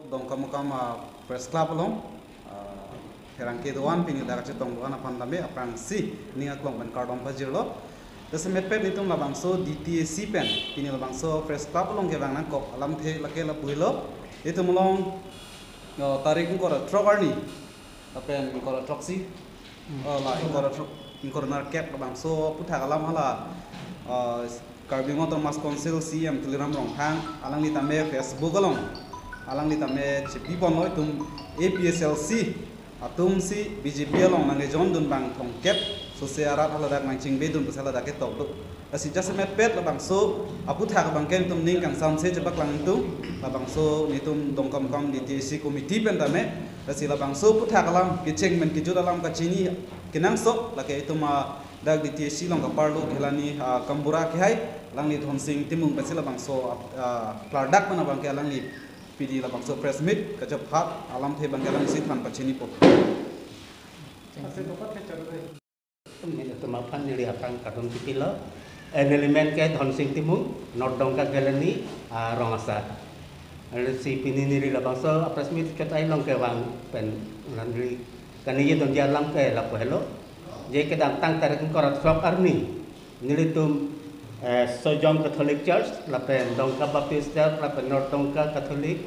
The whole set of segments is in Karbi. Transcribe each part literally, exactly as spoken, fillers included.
Dongkamukam, ah, Press Club along, ah, pherangke do-an, pini dak kachetong do-an aphan tame aphrangsi ning aklong pen kardom pajirlo. Jasemet pet nelitum labangso D T A C pen pini labangso Press Club along kevang nangkok alamthe lake lapu helo. Nelitum along, ah, tarik ingkoi ra throk arni lapen ingkoi ra throksi, oh, la ingkoi ra throk, ingkoi ra nerkep labangso aphuthak alam hala, ah, Karbi Anglong Autonomous Council C E M Tuliram Ronghang alangli tame Facebook along alangli tame chepi ponlo, itum A P H L C atumsi B J P along nangkejoin dun bang thomkep sose arat haladak nangchingbe dun pusi haladak ketok do. Lasi jasemet pet labangso aphuthak abangke nelitum ning kangsamse chepaklang nelitum, labangso nelitum Dongkamukam D T A C committee pen tame. Lasi labangso aphuthak alam kecheng pen kejut alam kachini kenangsot lake itum, ah, dak D T A C along kaparlo Ghelani, ah, Gaonbura kehai, alangli Dhonsing Timung pensi labangso, ah, klardak pen abangke alangli pini labangso press meet kachephat alamthe abangke alanglisi than pachinipo. Nelitum aphan neli aphan kardom chepilo. Eh, neli men ke Dhonsing Timung, North Dongka Ghelani, ah, rong asar. Lasi pini neli labangso press meet chot ai along kevang pen neli kaningje dunji alam ke lapu helo. Je kedamtang tarik ingkoi ra throk arni nelitum, eh, Sojong Catholic Church lapen Dongka Baptist Church lapen North Dongka Catholic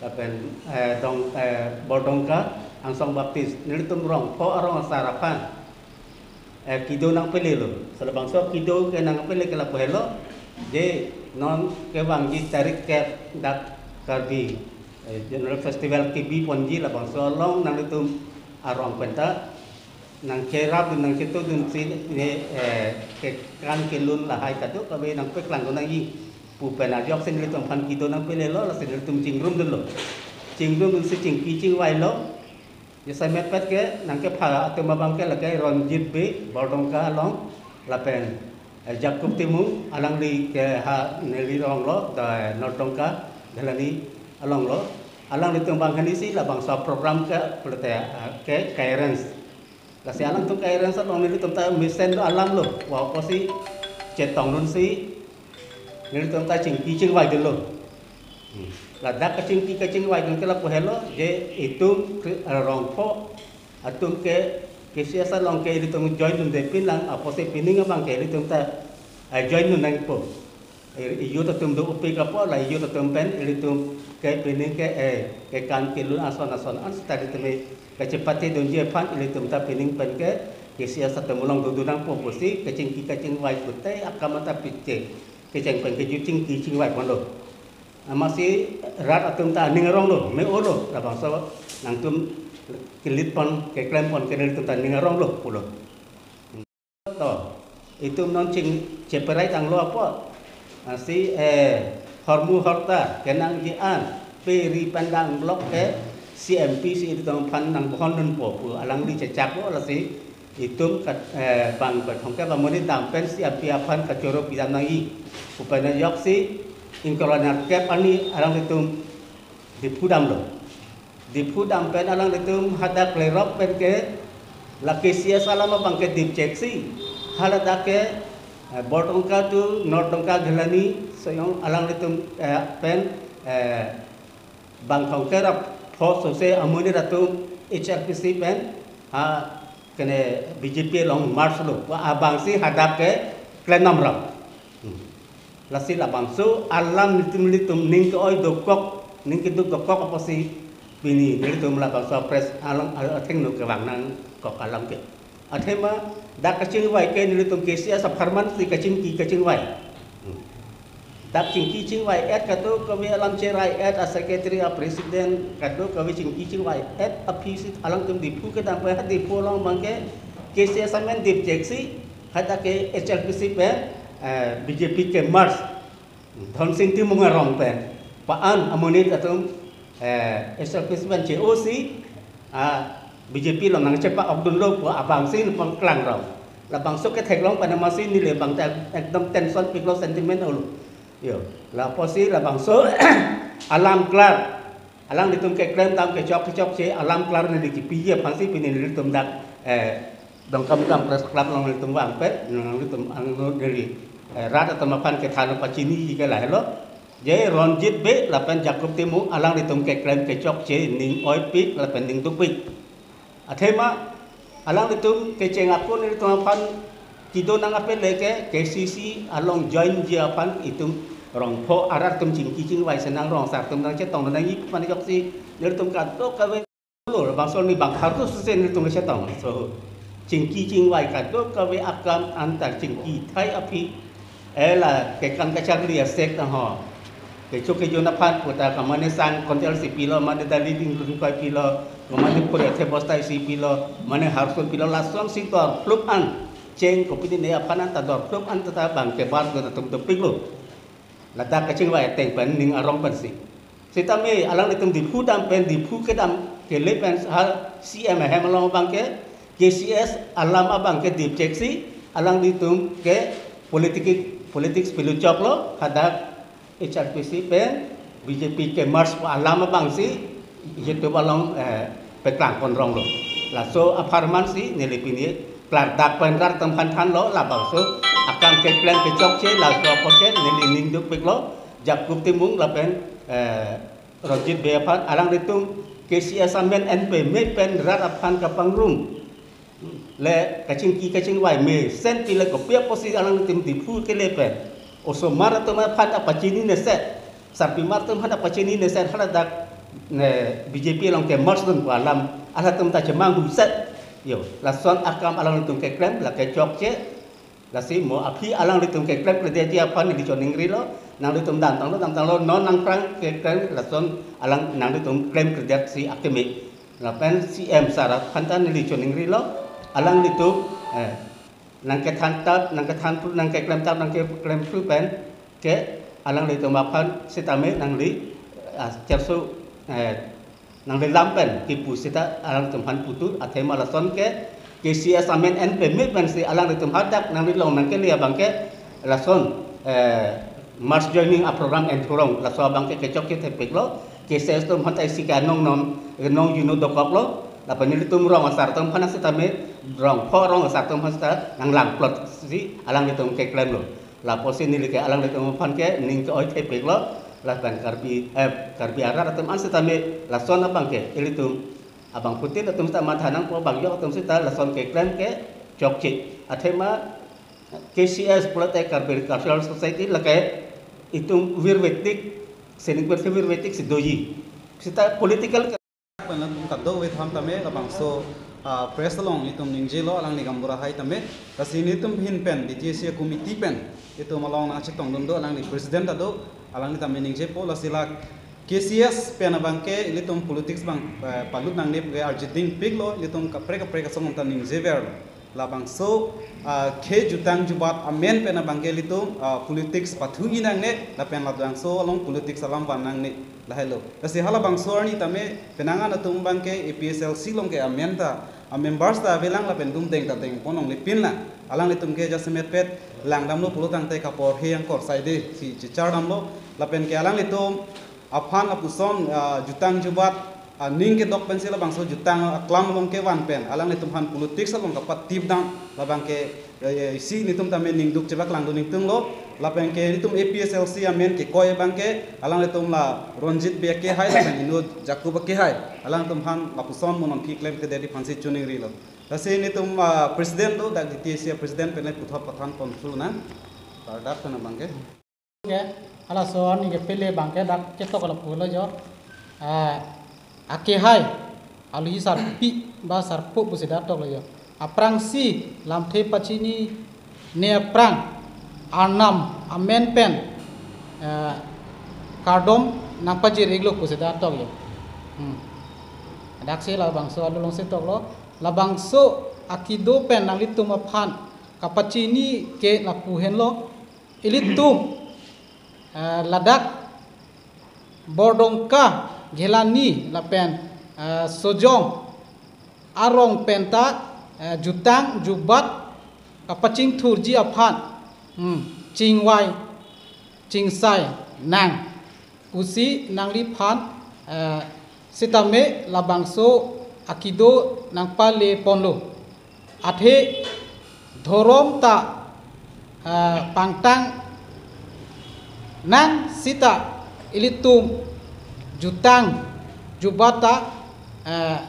lapen, eh, Dong, eh, Bordongka Angsong Baptist nelitum rong pho arong asar aphan, eh, kedo nangpelelo. Lasi labangso kedo ke nangpele ke lapu helo. Je non kevangji tarik kep dak Karbi, eh, General Festival kebi ponji labangso along nanglitum arong penta nangcherap dun nangchetu dunsi ne, eh, kekan kelun lahai kadokave nangpeklang dun nangji pu pen ajoksi nelitum aphan kedo nangpelelo, lasi nelitum chingrum dunlo. Chingrum dunsi chingki chingvailo. Jasemet pet ke nangkepha atum abangke lake Ronjit Bey, Bordongka along, lapen, eh, Jacob Timung, alangli ke ha neli ronglo, da North Dongka Ghelani alonglo. Alanglitum bang hanisi labangso program ke pulote, eh, ke, ke-arrange. Lasi alangtum ke-arrange along nelitum ta mesen do alamlo. Wa apotsi chetong dunsi nelitum ta chingki chingvai dunlo. Hmm. Ladak kachingki kachingvai dun ke lapu helo, je itum Kri-, eh, rong pho atum ke K C S along ke ilitum join dunde pinlang, apotsi pining abangke ilitum ta, eh, join dun nangpo. Eh, youth atum dopik apot la youth atum pen ilitum ke pining ke, eh, kekan kelun ason ason an seta ilitum ke kachepate dunji aphan ilitum ta pining pen ke K C S atum along dodun nangpo pusi kachingki kachingvai pute akam ta pite kecheng pen kejut chingki chingvai ponlo. Amatsi rat atum ta aning aronglo, me-olo, labangso nangtum kelit pon, keklem pon ke nelitum ta aning aronglo pulo. To, itum non ching cheperai tanglo apot. Lasi, eh, hormu horta kenangji an peri pandang blok ke C M P si itum aphan nangbohon dunpo pu alangli chechaklo, lasi itum kat, eh, bang kat hongke bang monit dam pen C M P aphan kachoro pidam nangji pu pen ajoksi ingkoi ra nerkep arni alanglitum Diphu damlo. Diphu dam pen alanglitum hadak lerok pen ke la K C S alam abangke dipchek si haladak ke, eh, Bordongka to North Dongka Ghelani Sojong alanglitum, eh, pen, eh, bang thomkep ra pho sose amonit atum H R P C pen ha kene B J P along merge lo, pu abangsi hadak ke klem damra. Hmm. Lasi labangso alam nelitum nelitum ning ke-oi dokok, ning keduk dokok apotsi pini nelitum labangso press along, al-, athengno kevang nangkok alam ke. Athema dak kachingvai ke nelitum K C S apharman si kachingki kachingvai. Hmm. Dak chingki chingvai-et kadokave alam cherai-et, a secretary, a president, kadokave chingki chingvai-et aphi si alangtum Diphu kedam pen ha Diphu along abangke K C S amen dipchek si hadak ke H R P C pen, eh, B J P ke merge. Dhonsing Timung arong pen pa-an amonit atum, eh, H R P C pen che-o si, ah, B J P along nangchepa-ok dunlo pu abangsi nangpaklang rong. Labangso ketheklong pen amatsi neli abang ta ekdom tension piklo, sentiment olo. Yo, la apotsi labangso alam klar. Alanglitum keklem dam kechok kechokche alam klar neli kipiji aphansi pini nelitum dak, eh, Dongkamukam Press Club along nelitum vang pen, nelitum angno neli, eh, rat atum aphan kethan pachiniji ke lahelo. Je Ronjit Bey lapen Jacob Timung alanglitum keklem kechokche ning oipik lapen ning dukpik. Athema alanglitum kecheng akun ilitum aphan kedo nang apele ke K C C along join ji aphan itum rong pho arat atum chingki chingvai senang rong asar atum nangchetong nangji pu aphan ajoksi nelitum kadokave lo bangso ni bang harus se nelitum chetong. So chingki chingvai kadokave akam anta chingki thai aphi ela kekan kacharli asek tang ho. Kecho kejun aphan puta kamane sang kontel si pilo, mane dali ding run koi pilo, kamane pura the bosta si pilo, mane harsun pilo, lason si tor plup an cheng kopine aphan anta dor plup an ta bang kebar do atum dopik lo. Ladak kachingvai ateng pen ning arong pensi. Sitame alanglitum Diphu dam pen Diphu kedam kele pen ha C M ahem along abangke K C S alam abangke dipchek si alanglitum ke politik politics pilu choklo hadak H R P C pen B J P ke merge pu alam abang si YouTube along eh, peklang ponrong lo. Laso apharman si neli pini klardak pen rat atum aphan thanlo labangso akam keklem kechokche laso apot ke neli ning dukpik lo Jacob Timung lapen eh, Ronjit Bey aphan alanglitum K C S amen en peme pen rat aphan kapangrum le kachingki kachingvai mesen pile kopi apotsi alanglitum Diphu kele pen osomar atum aphan ta pachini neset, sarpimar atum aphan ta pachini neset haladak ne B J P along ke merge dun pu alam halatum ta chemanghu set. Yo, lason akam alanglitum keklem la kechokche. Lasi mo aphi alanglitum keklem kredit aphan neli choningri lo, nanglitum damtanglo damtanglo non nangphrang keklem lason alang nanglitum klem kredit si akeme. Lapen C M sar aphan ta neli choningri lo, alanglitum eh, nangkethan tap, nangkethan pru, nangkeklem tap, nangkeklem pru pen ke alanglitum aphan sitame nangli ah, cherso eh, nangli lam pen kipu sita alanglitum aphan putu athema lason ke K C S amen en peme pensi alanglitum hadak nangli long nangkele abangke lason eh, mass joining a program en thurong laso abangke kechokche thepik lo K C S atum aphan ta isi ke anong non nong junu dokok lo lapen nelitum rong asar atum aphan sitame rong pho rong asar atum aphan sita nanglang plot si alanglitum keklem lo. Lapusi neli ke alanglitum aphan ke ning ke oi thepik lo lapen Karbi eh, Karbi arat atum an sitame lason abangke ilitum abangphutin atum sita matha nangpo bang yok atum sita lason keklem kechokche. Athema K C S pulote Karbi Cultural Society lake itum virvetik sening perse virvetik si doji. Sita political pen latum kadokave than tame labangso ah, press along itum ningjelo alangli gaonbura hai tame. Lasi nelitum ahin pen D T A C committee pen itum along nangchetongdun do alangli president ta do alangli tame ningjepo lasi la K C S pen abangke ilitum politics abang eh, palut nangne pu ke arjiding piklo ilitum kaprek kaprek asong ta ningjeverlo. Labangso ah, khe jutang jubat amen pen abangke ilitum ah, politics pathu-i nangne lapen labangso along politics alam van nangne lahailo. Lasi halabangso arni tame penang an atum abangke A P H L C along ke amen ta a members ta avelang lapen dum deng ta deng pon longle pinlang. Alanglitum ke jasemet pet langdamlo pulo tangte kapor he angkor saide si chichar damlo lapen ke alanglitum aphan lapuson ah, jutang jubat ah, ning kedok pensi labangso jutang aklam along kevan pen alanglitum aphan politics along kapatip dam labangke eh, isi nelitum tame ningduk chebak langdun ningtunglo lapen ke nelitum A P H L C amen kekoi abangke alanglitum la Ronjit Bey akehai lapen inut Jacob akehai alanglitum aphan lapuson mo nangkeklem kederi aphansi choningrilo. Lasi nelitum ah, president do dak D T A C president pen le puthot pathan pon thulonang. Klardak pen abangke. Ke, halaso arni kepele abangke dak ketok lapulo jo. Ah, akehai, alohi sarpi ba sarpo pusi dak toklo jo. Aphrangsi lamthe pachinine aphrang Arnam amen pen eh, kardom nangpajir-iklo pusi dak toklo. Hmm. Daksi labangso alulongsi toklo. Labangso akedo pen nanglitum aphan kapachini ke lapu henlo. Ilitum eh, ladak Bordongka, Ghelani lapen eh, Sojong arong penta eh, jutang jubat kapachingthurji aphan hmm, chingvai chingsai nang pusi nangliphan eh, sitame labangso akedo nangpale ponlo. Athe dhorom ta ah, pangtang nang sita ilitum jutang jubat ta, eh,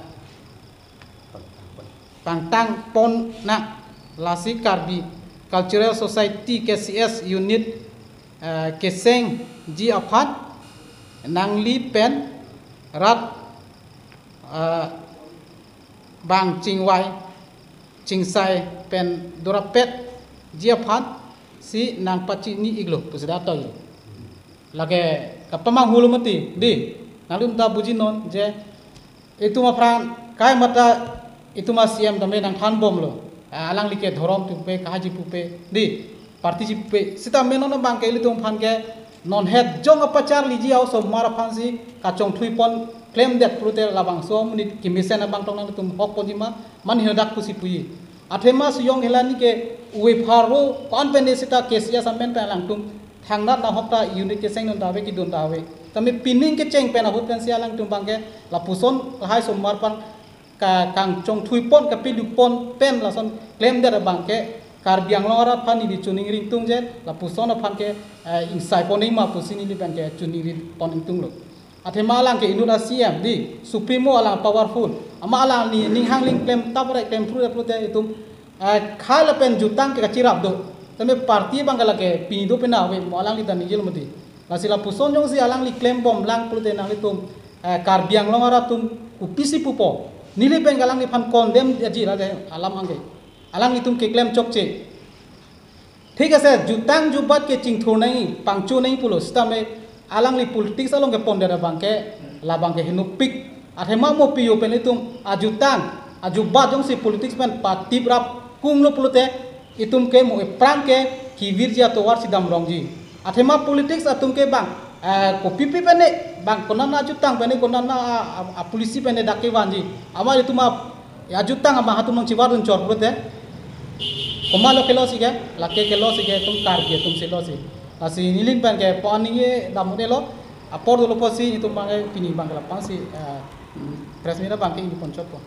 pangtang pon na, lasi Karbi Cultural Society, K C S unit, eh, kesengji aphan nangli pen rat, eh, bang chingvai chingsai pen dorapetji aphan si nangpachini iklo pusi dak toi. Lake kapamanghu lo mati, dei. Nangtum ta bujinon je itum aphrang kai mata itum a-C M tame nangthanbomlo. Ah, alangli ke dhorom pupe, kahaji pupe, dei, partyji pupe. Sitame non abang ke ilitum aphan ke non het jong apacharliji a-osomar aphan si kachongthui pon klemdet pulote labangso amonit kemesen abang tong nangtum hok ponji ma, mane hadak pusi puji. Athema siyong helani ke uwe pharo kon pen de sita K C S amen pen alangtum thangnat nahok ta unit keseng non ta ave, kidun ta ave. Tame pining kecheng pen ahut pensi alangtum abang ke lapuson lahai osomar aphan ka kangchongthui pon, kapiluk pon pen lason klemdet abang ke Karbi Anglong arat aphan neli choningri ingtung je lapuson aphan ke, eh, ingsai pon nangma pusi neli abang ke choningri pon ingtunglo. Athema alang ke inut a-C M, dei, supremo, alang powerful. Amat alangli ning hang ling klem tapre klem phru pulote itum, eh, khei lapen jutang ke kachirap do. Tame party abang ke lake pini do pina ave, mo alangli ta ningjelo mati. Lasi lapuson jongsi alangli klembomlang pulote nanglitum, eh, Karbi Anglong arat atum kopisi pupo. Neli pen ke alangliphan condemn aji lade alam abang ke. Alanglitum keklem chokche. Thik ase, jutang jubat ke chingthur nangji, pangcho nangji pulo, sitame alangli politics along kepondet abang ke, labang ke henopik. Athema mo piyo pen itum ajutang ajubat jongsi politics pen patiprap kunglo pulote, itum ke mo epran ke kevirji atovar si damrongji. Athema politics atum ke bang, eh, kopipi pen ne, bang konat ajutang pen ne, konat a, a, a-policy pen ne dak kevanji. Amat itum a, ajutang abang atum nangchivardun chor pulote, komatlo kelo si ke, lake kelo si ke itum Karbi atum si lo si. Lasi neli pen ke pon ningje dam un-elo, apor dolo pusi itum abang ke pini abang ke lapu-an si, eh, press meet abang ke ingni pon chotpo.